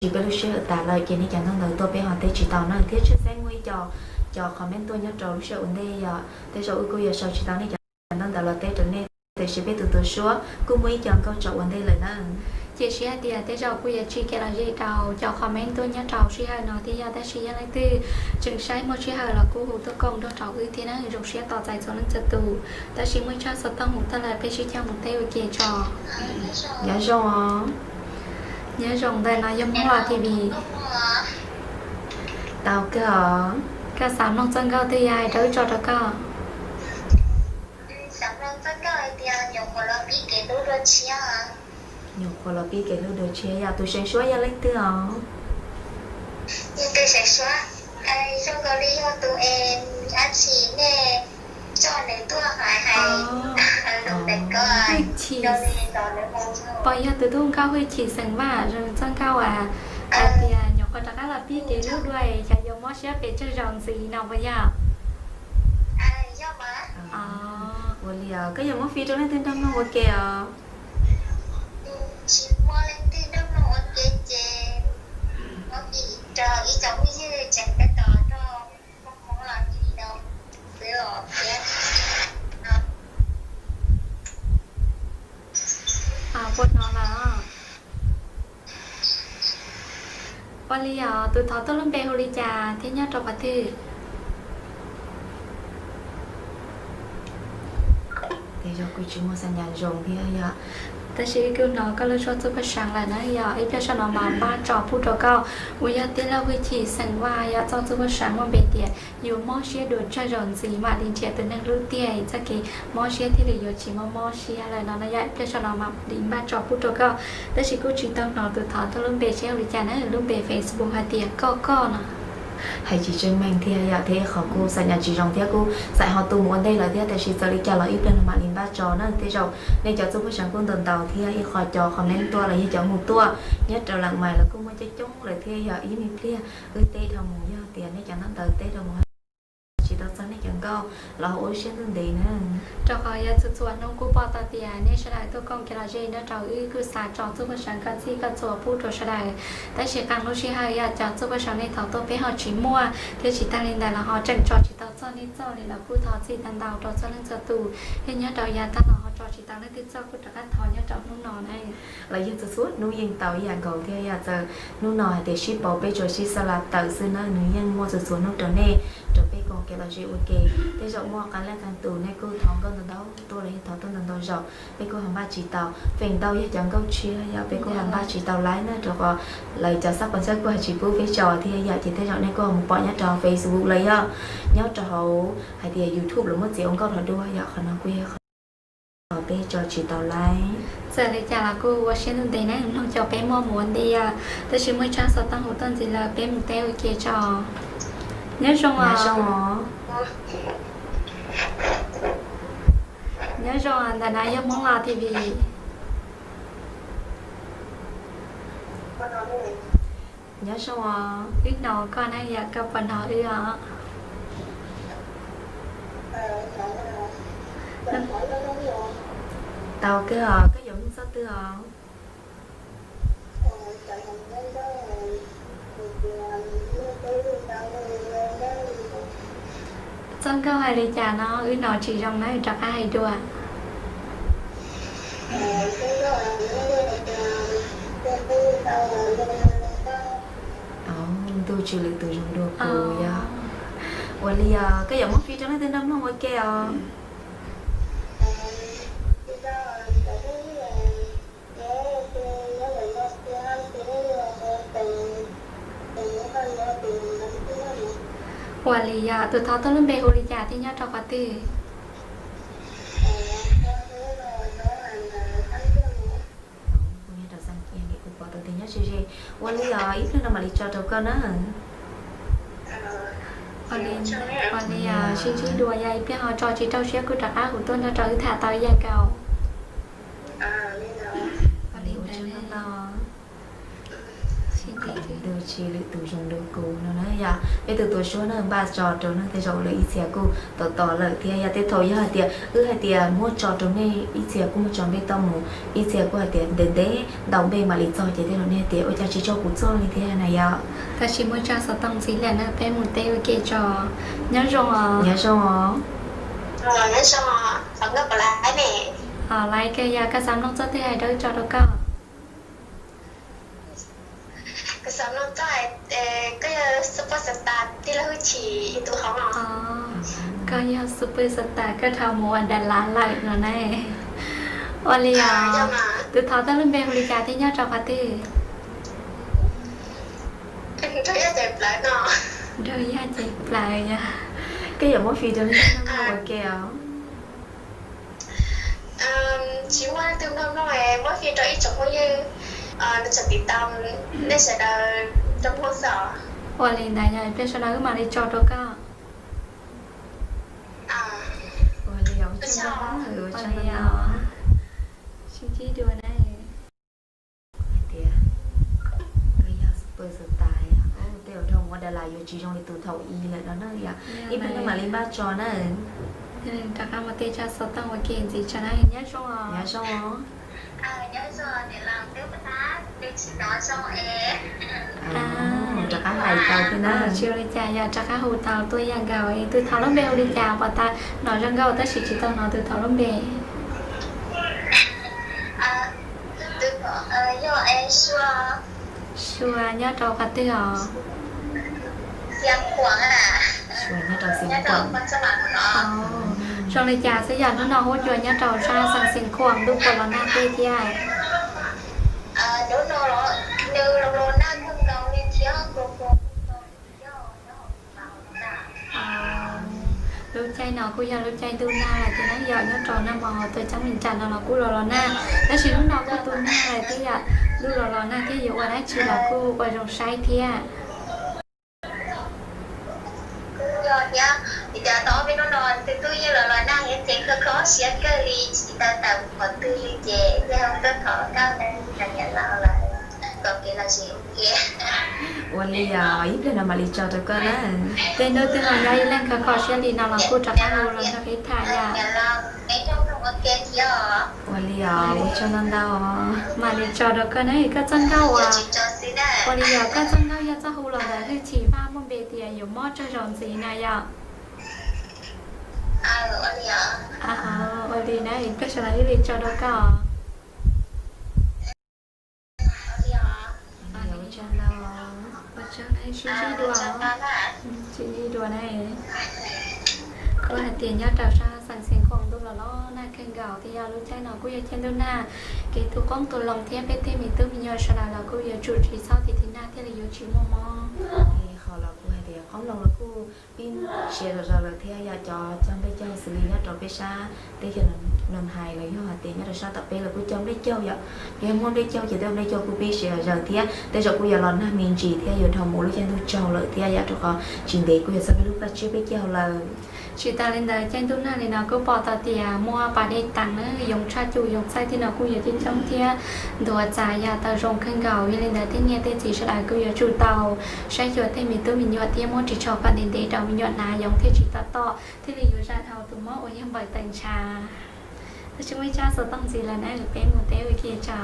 tsis peb lub sij hawm tas lawm ces nej cov nkauj ntawd tuaj peb ho teb tsis tau na. Thiab tshwj xeeb muaj ib co cov comment tuaj nyob rau lub sij hawm ua ntej yom, tej zaum wb kuj yuav sau tsis tau nej cov nkauj ntawd los teb rau nej, tiam sis peb tus tuaj suab kuj muaj ib co nkauj tso ua ntej lawm na. Cia siab hais tias tej zaum kuj yuav tsim kev lom zem rau cov comment tuaj nyob rau sij hawm no thiab yog, tab sis yog leej twg tseem saib muaj sij hawm los kuj hu tuaj koom nrog rau wb thiab na, zoo siab tos txais txhua leej txhua tus. Tab sis muaj ib tsab xov tooj hu tuaj lawm, peb sib cog mus teb ua ke tso. Nyob zoo os. Nyob zoo, ntawm no yog Hmoob Los T V. Tau kawg os. Koj xav mloog txoj nkauj twg yog hais rau wb tso rau koj. Nyuam qhuav los pib kev hlub dua tshiab yog tus seev suab yog leej twg os? Zoo nkaus li yog tus es dab tsi nej coj nws tuaj hais hais, Hwj Chim, pom yog tus tub nkauj Hwj Chim xeem Vaj zoo txoj nkauj as, hais tias nyuam qhuav rov qab los pib kev hlub dua es xyov yuav mob siab pes tsawg zaus ntxiv no puas yog? Ua li os, koj yuav muab fij rau leej twg nrog mloog ua ke os? Tsis muaj leej twg nrog mloog ua ke ces muab fij rau ib co phooj ywg tseem tab tom nrog mloog Hmoob Los T V no xwb os thiab. Puas hnov lawm? Ua li os, tus thov tuaj lub npe hu li cas thiab nyob rau qhov twg? Tej zaum kuj tsis muaj xab nyas zoo thiab yom. Tab sis wb kuj hnov koj lub suab txuj paj seev lawm na yom, ib pliag soj no mas npaj tso pub rau koj uas yog tij laug Hwj Chim xeem Vaj yom, txoj txuj paj seev muaj npe tias yuav mob siab dua tsawg zaus ntxiv mam li nrhiav tus neeg hlub tiag, txoj kev mob siab thiaj li yuav tsis mob mob siab lawm no na yom. Ib pliag soj no mam li npaj tso pub rau koj. Tab sis kuj tsis tau hnov tus thov tuaj lub npe seb hu li cas na, lub npe Facebook hais tias Koj Koj no. Hais tsis tseeb meej thiab yom, thiab ib qhov kuj xab nyas tsis zoo thiab kuj xav ho tu mus ua ntej lawm thiab, tiam sis txawm li cas los ib pliag no mam li npaj tso na. Tej zaum nej cov txuj paj seev kuj ntau ntau thiab, ib qho cov comment tuaj los yog cov mus tuaj nyob rau Lam Mais los kuj muaj coob coob lawm thiab yom. Ib me pliag wb teb dhau mus, yog tias nej cov ntaub ntawv teb dhau mus tsis tau txog nej cov nkauj los ho ua siab ntuj ntev na. Rau qhov yog txhua txhua hnub kuj pom tau tias nej sawv daws tuaj koom kev lom zem nrog rau wb, kuj xav tso txuj paj seev kom txhij kom txhua pub rau sawv daws. Tab sis qee lub sij hawm yog cov txuj paj seev nej thov tuaj peb ho tsis muaj, thiab tsis tag li ntawd los ho tseem tso tsis tau txog nej txoj li los kuj thov txim ntau ntau rau txhua leej txhua tus. Yog nyob rau yav tag los ho tso tsis tau leej twg txoj kuj rov qab thov nyob rau hnub no na. Los yog txhua txhua hnub yeej tau ib yam nkaus thiab yom, txawm hnub no hais tias sib pauv peb tsuas sib xa la tawm xwb na, nws yeej muaj txhua txhua hnub rau nej, rau peb koom kev lom zem ua ke. Tej zaum muaj qee leej qee tus nej kuj thov nkauj ntau ntau tuaj los yog thov tuaj ntau ntau zaus, peb kuj ho npaj tsis tau. Feem ntau yog cov nkauj tshiab yom, peb kuj ho npaj tsis tau laib na, rau qhov lawv cov xab pos ntxhawb kuj ho tsis pub peb tso thiab yom, ces tej zaum nej kuj ho mus pom nyob rau Facebook los yog nyob rau hauv hais tias YouTube los muab txiav ua nkauj rau dua yom, qhov no kuj yog qhov peb tso tsis tau laib. Txawm li cas los kuj ua siab ntuj ntev na, mloog cov peb muaj mus ua ntej, tab sis muaj ib tsab xov tooj hu tuaj ntxiv lawm, peb mus teb ua ke tso. Nyob zoo os. Nyob zoo, ntawm no yog Hmoob Los T V. Nyob zoo os. Wb hnov koj na yom, koj puas hnov wb os? Tau kawg os, koj yuav mloog txoj twg os? Txoj nkauj hais li cas no wb hnov tsis zoo na, rov qab hais dua. Ntuj tswv lwm tus zoo dua kuv yog. Ua li os, koj yuav muab fij rau leej twg nrog mloog ua ke os? Ua li yog tus thov tuaj lub npe hu li cas thiab nyob rau qhov twg? Kuv nyob rau Xas Kias, kuv pom tus twg nyob ze ze. Ua li os, ib pliag no mam li tso rau koj na. Ua li, sib ntsib dua, yog ib pliag ho tso tsis rau siab kuj rov qab hu tuaj nrog rau wb tham tau ib yam nkaus. Ua li ua tsaug ntau ntau. Sib ntsib dua. Tus tsis lwm tus zoo dua kuv no na yom. Peb tus tuav suab na npaj tso rau nej tej zaum lawv ib txhia kuj tos tos lawm thiab yom. Tej thaum yog hais tias wb hais tias muab tso rau nej ib txhia kuj muab tso npej toj mus, ib txhia kuj hais tias ntev ntev ntau npej mam li txog ces tej zaum nej hais tias ua cas tsis tso kuv txog li thiab na yom. Tab sis muaj tsab xov tooj ntxiv lawm na, peb mus teb ua ke tso. Nyob zoo os. Nyob zoo os. Laiv kawg yog koj xav mloog txoj twg hais rau wb tso rau koj. Koj yog super star, koj dhau mus ua Dalas lawm no ne. Ua li os, tus thov tau lub npe hu li cas thiab nyob rau qhov twg? Nraug Yaj Cees Plaws yog. Koj yuav muab fij rau nej ua ke os. Tsis muaj leej twg mloog mloog, muab fij rau ib tsoom phooj ywg, tsoom tiv tau, nej sawv daws rau Hmoob xwb. Ua li ntawd yog pliag sawv daws wb mam li tso rau koj. Ua li os, sib ntsib dua na. Hais tias koj yog super star, tej zaum dhau mus ua Dalas yuav tsis zoo li tus thaum i lawm no na yom. Ib pliag no mam li npaj tso na. Rov qab mus tej tsab xov tooj ua ke ntxiv tso na, nyob zoo os. Rov qab hais tau thiab na. Tsis ua li cas, yog rov qab hu tau tuaj yam nkaus. Tus thov lub npe hu li cas? Pom tas hnov zoo nkauj tab sis tsis tau hnov tus thov lub npe. Sua, nyob rau qhov twg os? Zoo li cas xwb yog hnub no huab cua nyob rau sab xeev Xeev Khuam ntuj puas los nag tej thiab? Lub caij no kuj yog lub caij ntuj nag lawm thiab na yom, nyob rau nag hmo tuaj ceeb me nram no los kuj los los nag, tab sis hnub no kuj tu nag lawm thiab yom, ntuj los los nag thiab yuav ua dab tsi los kuj ua zoo saib thiab. Kuj yog thiab, vim tias tau ob peb hnub no tus tub yeej los los nag thiab ces kho kho siab kawg li, tsis tau tawm qhov twg li ces yog tuaj thov koj ntawd niam laus lawm kom kev lom zem ua ke. Ua li os, ib pliag no mam li tso rau koj na. Tej hnub twg ho nyob ib leeg kho kho siab li no los kuj rov qab hu los nrog peb tham yom. Ua li os, ua tsaug ntau ntau. Mam li tso rau koj na, koj txoj nkauj uas, ua li os, koj txoj nkauj yog txoj hu los ntawm hwj chim faj muaj npe tias yuav mob tsaug zog ntxiv na yom. Ua li na, koj sawv daws ib li tso rau koj. Ua tsaug na, sib ntsib dua. Sib ntsib dua na. Kuj hais tias nyob rau sab xeev Xeev Khuam ntuj los los nag kawg nkaus thiab yog lub caij no kuj yog caij ntuj nag, kev tu qoob tu loo thiab peb tej me tub me nyuam sawv daws los kuj yuav tsum tsis txhob tiv thim nag thiaj li yuav tsis muaj mob. Qhov los kuj hais tias qoob loo los kuj pib siav zom zaws lawm thiab yom, cov cog nplej caug xws li nyob rau peb sab teb chaws Noo Hais los yog hais tias nyob rau sab tom peb los kuj cog nplej caug yom. Yog muaj nplej caug ces tej nplej caug kuj pib siav zom zaws thiab tej zaum kuj yuav los nag me ntsis thiab yuav dhau mus lub caij ntuj tsaug lawm thiab yom, rau qhov tsis ntev kuj yuav txog peb lub paj tsiab peb caug lawm. Tsis tas li ntawd caij ntuj nag li no kuj pom tau tias muaj pas dej taag na, yoov tshaj cuj yoov txaij tej no kuj yuav coob coob thiab ntuav txav yam tau zoo kawg nkaus. Yog li ntawd tej niam tej txiv sawv daws kuj yuav tsum tau saib xyuas tej me tub me nyuam thiab muab ris tsho kom ntev ntev rau me nyuam hnav yoov thiaj tsis tom tom thiaj li yuav zam dhau tus mob uas yog npaws tawm ntshav. Tab sis muaj ib tsab xov tooj ntxiv lawm na, peb mus teb ua ke tso.